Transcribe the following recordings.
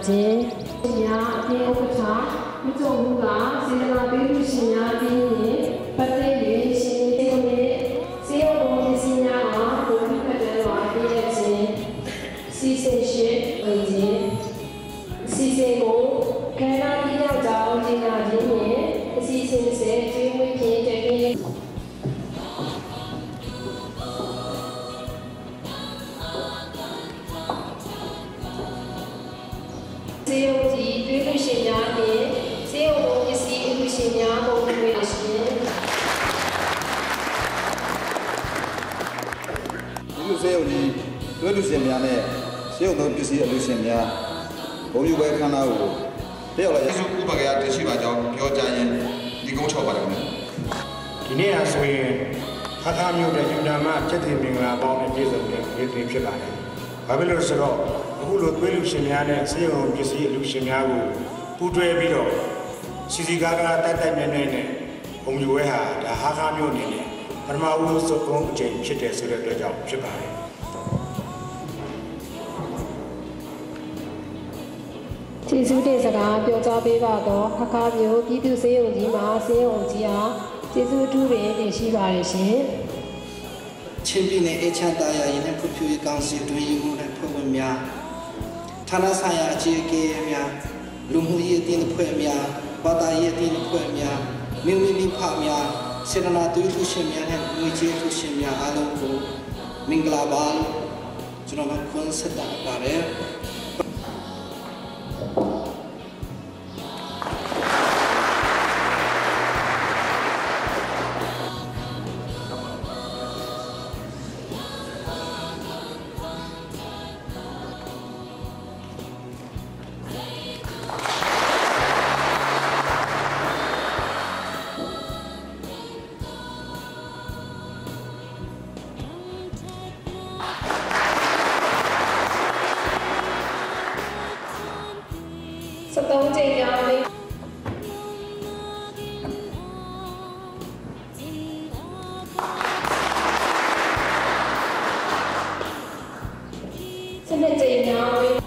ခြင်းများအသင်းဥက္ကဋ္ဌဦးကျော်ဦးကစေတနာပေးသူရှင်များအသင်းနှင့်ပတ်သက်၍ရှင်ဒီနေ့စေယုံဘုံပစ္စည်းများအားကိုပြုမှတ်တမ်းလွှာပေးရခြင်းစီစဉ်ရှိဝင်ခြင်းအစီအစဉ်ကိုခန္ဓာပြည့်ကြောင်းကြေညာခြင်းနှင့်အစီအစဉ်စေကျွေးမွေးဖြင့်တကယ်စေယုံကြီးတွေးလို့ရှင်များနှင့်စေယုံဘုံပစ္စည်းအမှုရှင်များပုံတွေရှင် ဒီစေယုံကြီးတွေးလို့ရှင်များနဲ့စေယုံသောပစ္စည်းအလူရှင်များဘုံယူပွဲခန္ဓာကိုတယောက်လည်းယေရှုဥပကရာတရှိပါကြောင်းပြောကြားရင်းဒီကုန်းချော်ပါတယ်ခင်ဗျာ ဒီနေ့ဟာဆိုရင်ခါခါမျိုးတဲ့ယူနာမကျက်တီမင်္ဂလာပေါင်းနဲ့ပြည့်စုံတဲ့နေ့လေးဖြစ်ပါတယ်။ဘာဖြစ်လို့ဆိုတော့အခုလိုသွေးလူရှင်များနဲ့စေယုံပစ္စည်းအလူရှင်များကိုပူးတွဲပြီးတော့စီစီကားကားတိုက်တိုက်မြဲမြဲနဲ့ဘုံယူဝဲဟာဒါဟာခါမျိုးအနေနဲ့ပထမဦးဆုံးအချိန်ဖြစ်တယ်ဆိုတဲ့အတွက်ကြောင့်ဖြစ်ပါတယ်။ ကျေးဇူးတင်စကားပြောကြားပေးပါတော့ခခမျိုးပြည်သူစေယုံကြီးမှာစေယုံကြီးအားကျေးဇူးအထူးပင်တင်ရှိပါတယ်ရှင် ချင်းပြည်နယ်အေချမ်းတာယာရင်နဲ့ဖွံ့ဖြိုးရေးကောင်စီအတွင်းရေးမှူးနဲ့ဖွဲ့ဝင်များဌာနဆိုင်ရာအကြီးအကဲများလူမှုရေးအသင်းအဖွဲ့များဘာသာရေးအသင်းအဖွဲ့များမြို့မိမိဖများစေတနာသွေးလှူရှင်များနဲ့ငွေကြေးလှူရှင်များအားလုံးကိုမင်္ဂလာပါလို့ကျွန်တော်တို့ခွန်းဆက်တာပါတယ် 73ကြိမ်မြောက်မိစနစ်ကြိမ်မြောက်မိ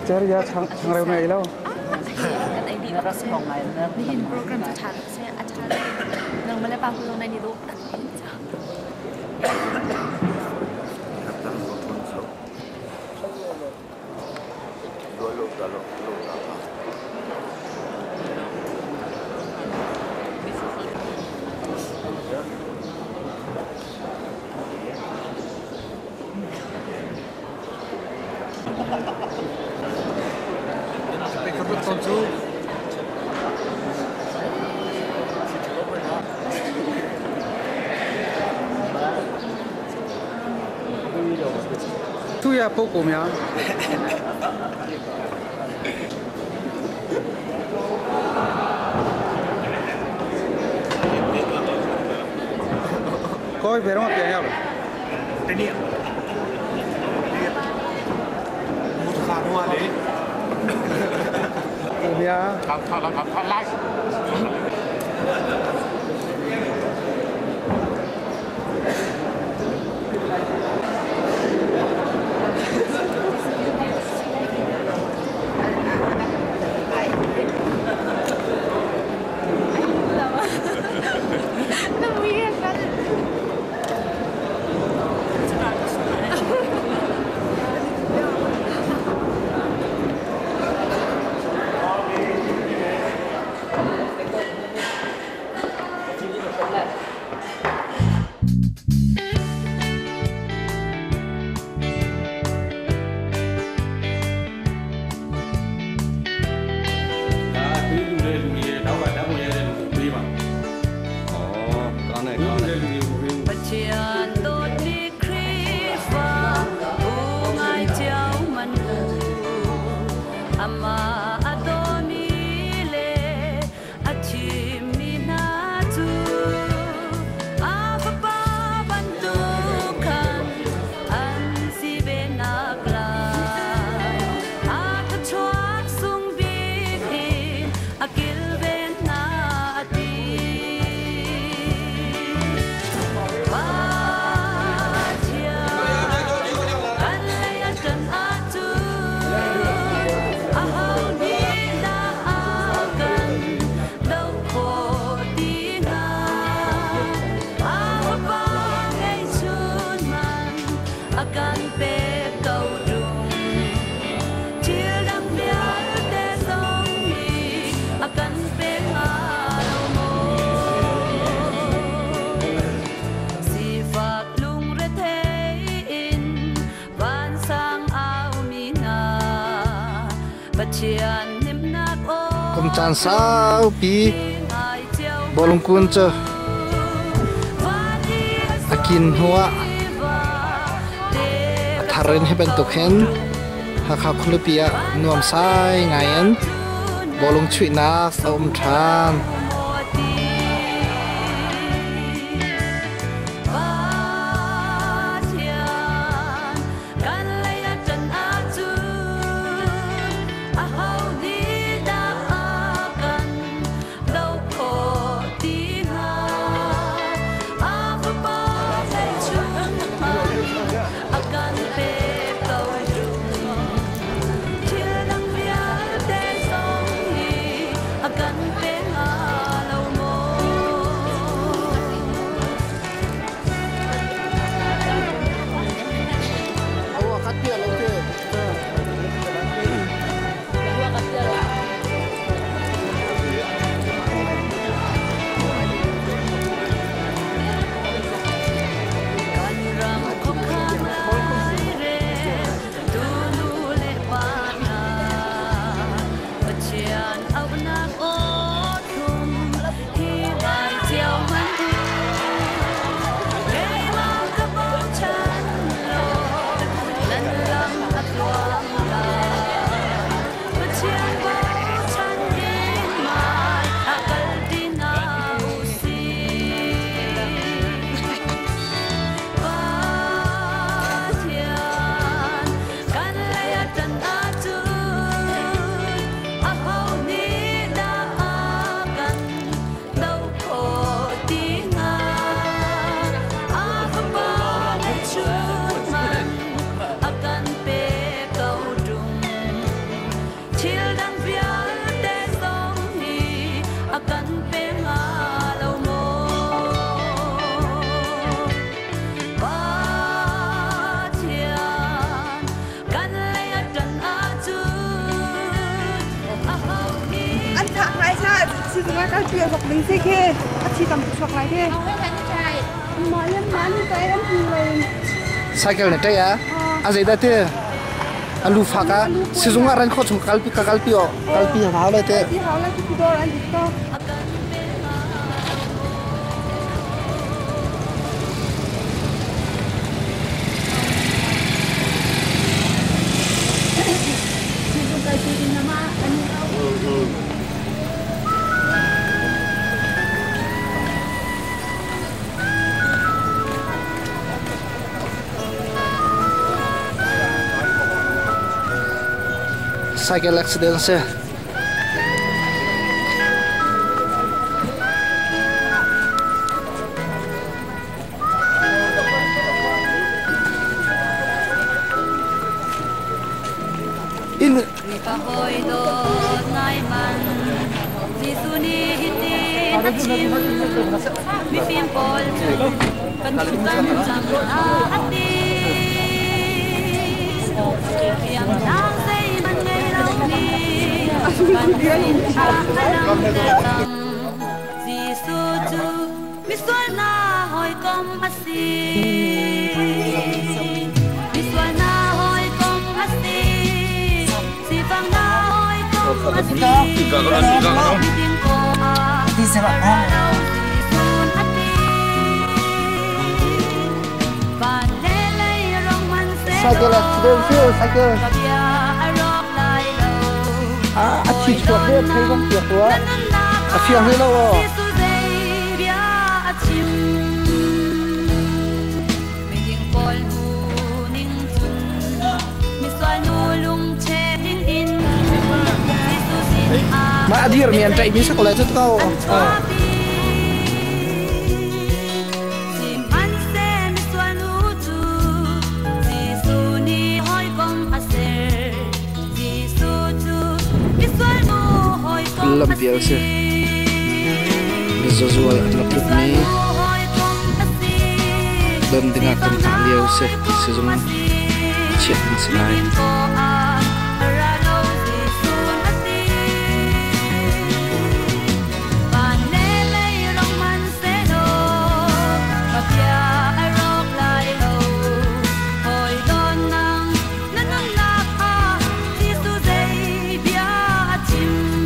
Cari ya chang chang reu ngai lo. Nihin program chu tha se a tha nang male pa hu nai ni do စုရပုဂ္ဂိုလ်များကိုယ်ဘယ်တော့ပြန်ရောက်လဲ တနေ့ဘုရားတော်လေ ကိုများ 他他他他拉。 ဒါပေးလူတဲ့လူတွေနောက်ကဓာတ်ပုံရတဲ့လူကိုပေးပါ။ဩကောင်းတယ်ကောင်းတယ်လူတွေကိုပေး ပချန်တော်ဒီခရစ်ဖာဘုံငိုင်ချောင်းမနူအမအတော်မီလေအချီမီနာတူအဖပဘန်တူခန်အန်စီဘေနာကလာအကချွတ်ဆုံဘီခေအကီလ်ဘေနာတီ Akan pe ngalo mo Sifat lung retein van sang au mina Pachian nim nak o ကုမ်ချန်ဆောပီ ngai chiao ဘောလုံးကွန်းချ van i အကင်ဟွာ va te ทารินให้เป็นตุกเห็นหาข่าวคุลปียนวมไซงายันบอลงชุยนักอมทาน mo ti Pachian kan laya tan a chu a hau ni da akan do ko ti ha a fa pa sai chu man akan pe ko du thil dang vial te song hi akan pe nga lo mo เอาคัดเปียลงเถอะ Kan ram ko khang lai re tu nu le pa na Pachian au nak o thum hi ngai chiao man u Kei ma ka bo chan lo nan lam at luang la Pachian bo chan din mai akal din na u si Pathian kan laya tan a chu a hau ni da kan do ko ti nga a fa pa le chu man a kan pe kau dung thil dang vial te song hi a kan pe nga lo mo Pathian kan laya tan a chu a hau ni อันถักไรชาสิสมาการเปลี่ยนหกหนึ่งสิเคอาชีตำชกไรเคมาเล่นมานี่ใจเล่นเลย ไซเคิลเนี่ยเตะอาเจดเตะอลูฟากะสิซุงอารันข้อชงกัลปีกัลปีอกัลปีหาวเลยเตะ ที่เขาแล้วที่กูโดนอันที่ก็ akan pe nga lo mo Cycle accident si. In Cycle accident si cycle. Ah, a thi chuak he thei bang piak rua. A fiang hlei lo aw. Mah a dir mi an ṭaih mi si ko lai cu ko. Lampial si. Mizaw zual an rak lut mi don dingah kan hngah lio si. Sizung chiat ding si lai.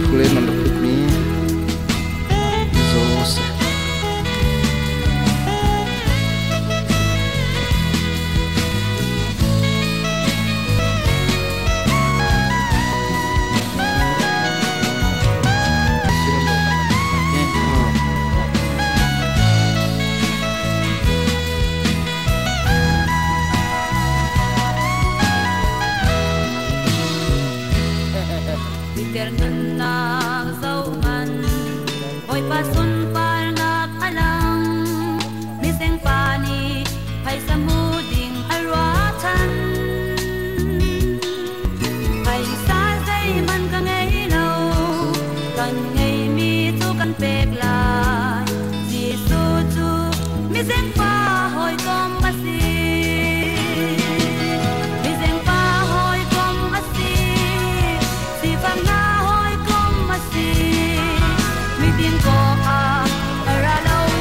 Phulen an rak lut mi mizaw si.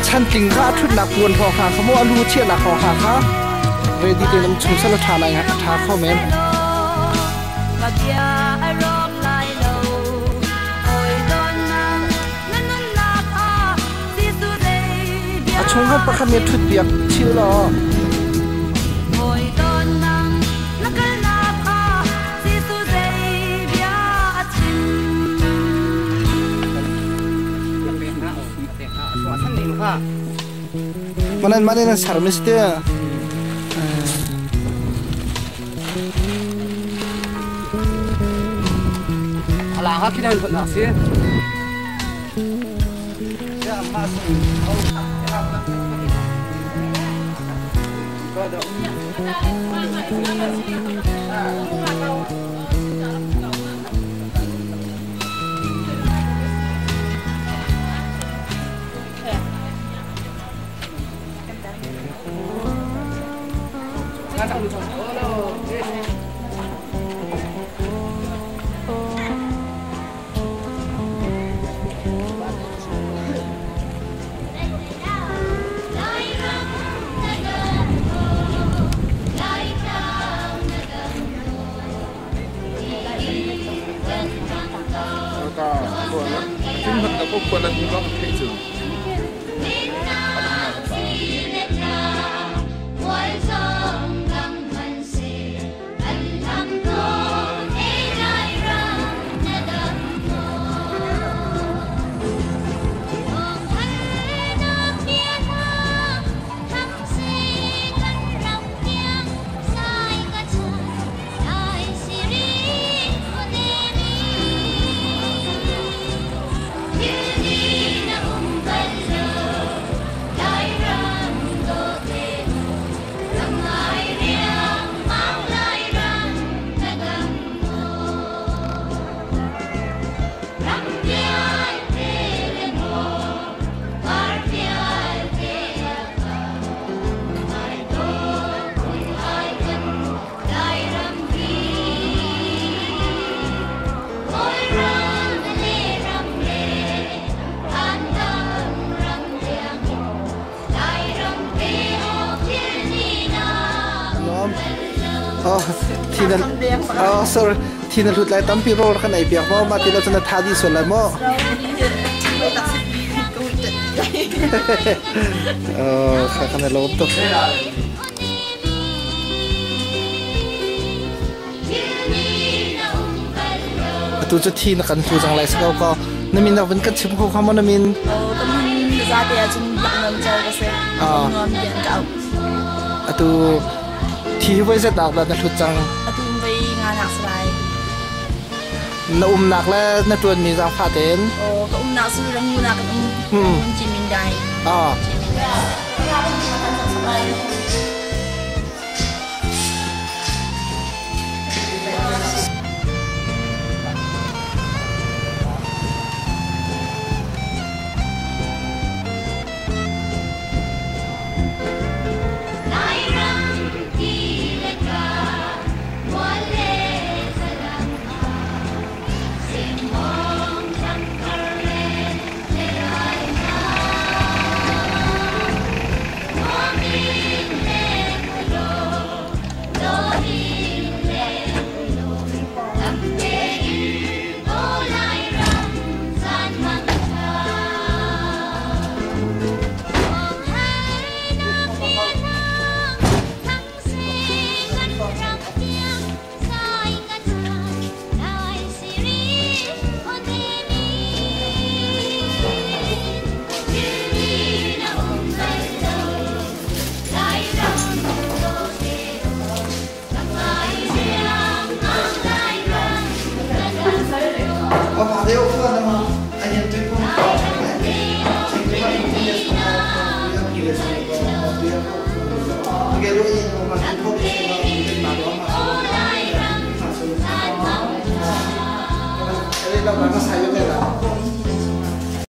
Chantling kha thutnak puan hrawng hna kha maw a lu chiahnak hrawng hna kha ready te nam chung sal tha lai tha kho men. A chung khan pakhat nih thut piak chil law. Manan manan an ser mi si te. Alang ha khinan phot nak si. Oh, thi na Oh, sorry. Thi na hlut lai tampi rawl kan ei piak maw? Mah ti lo cun na tha dih sual lai maw? Oh, kha kan i lawm tuk. Atu cu thi na kan hlu cang lai si ko ko. Na min na vun kan chim kho kha maw na min? Oh, ka min zate ahcun Laknam Cer ka si. Ah. Nuam tiah ka auh. Atu thi hi voi zat dah na hlut cang? Atu voi nga nak si lai. Na umnak le na ṭuanmi zaangfah tein? Oh, ka umnak cu Rangoon ah kan um. Rangoon Cimin Dai. Ah.